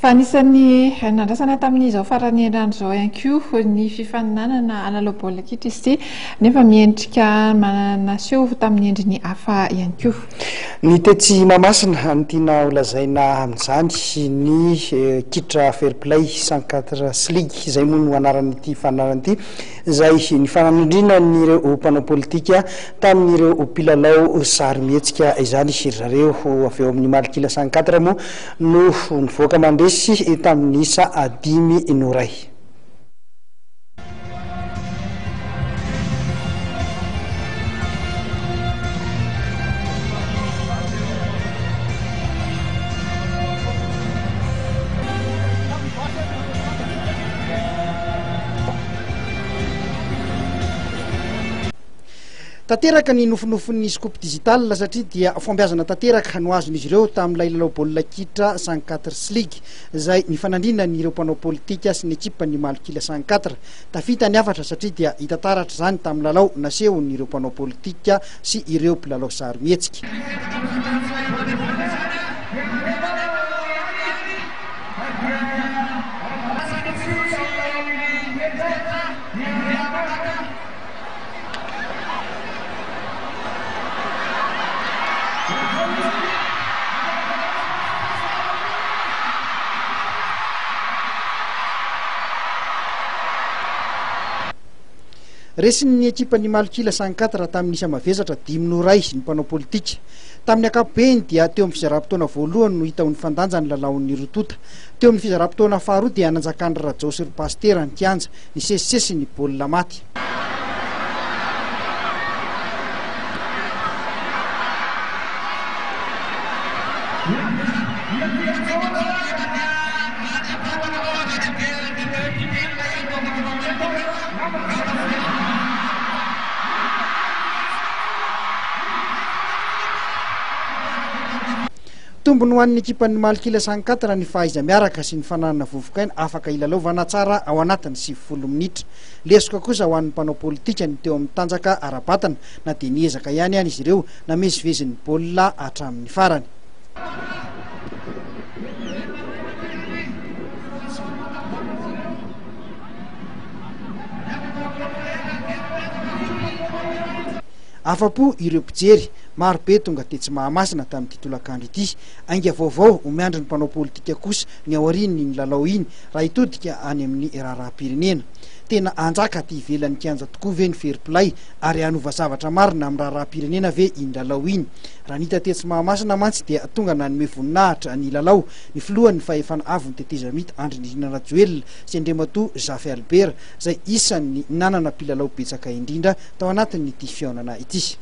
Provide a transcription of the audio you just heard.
Fa anisan'ny nandrasana tamin'izao faran'ny herinandro izao ihany koa ny fifaninanana hanalao baolina kitra izy ity nefa miendrika naseho tamin'ny endriny hafa ihany koa. Ny tetsy Mahamasina no tiana holazaina amin'izany, ny kitra Fair Play 104 Sligy, izay moa no anaran'ity faninanana ity, izay nifanandrinan'ireo mpanao politika tamin'ireo mpilalao sarimihetsika izany ry zareo avy eo amin'ny Malok'ila 104 moa no nivoaka mandresy tamin'ny isa 5-1. Tanteraka ny nofinofin'ny Scoop Digital satria dia fahombiazana tanteraka no azon'izy ireo tamin'ilay lalao baolina kitra Sankatrs League izay nifanandrinan'ireo mpanao politika sy ny ekipan'ny Malok'ila Sankatra. Tafita ny hafatra satria dia hita taratra izany tamin'ny lalao nasehon'ireo mpanao politika sy ireo mpilalao sarimihetsika. Resin'ny ekipan'ny Malok'ila Sankatra tamin'ny isa mavesatra 5-1 ny mpanao politika. Tamin'ny ankapobeny dia teo amin'ny fizaram-potoana voalohany no hita ho nifandanja ny lalaon'ny roa tonta. Teo amin'ny fizaram-potoana faharoa dia nanjakan'i Rajao sy ry Pasitera ny kianja. Nisesisesy ny baolina maty. Tombony ho an'ny ekipan'ny Malok'ila Sankatra ny fahaiza-miaraka sy ny fananana vovokaina afaka hilalaovana tsara ao anatin'ny 90 minitra. Lesoka kosa ho an'ny mpanao politika ny teo amin'ny tanjaka ara-batana na dia niezaka ihany any izy ireo namezivezy ny baolina hatramin'ny farany. Afa-po ireo mpijery, marobe tonga tetsy Mahamasina tamin'ity tolakandro ity. Ainga vaovao ho miandry ny mpanao politika kosa ny aorian'iny lalao iny raha hitodika any amin'ny raharaham-pirenena. Tena hanjaka aty ivelan'ny kianja tokoa ve ny fair play ary hanova zavatra marina amin'ny raharaham-pirenena ve iny lalao iny? Raha ny hita tetsy Mahamasina mantsy dia tonga nanome voninahitra ny lalao ny filohan'ny fahefana avon'ny tetezamita Andry Nirina Rajoelina sy Andriamatoa Zafy Albert izay isan'ny nanana mpilalao betsaka indrindra tao anatin'ity fihaonana ity.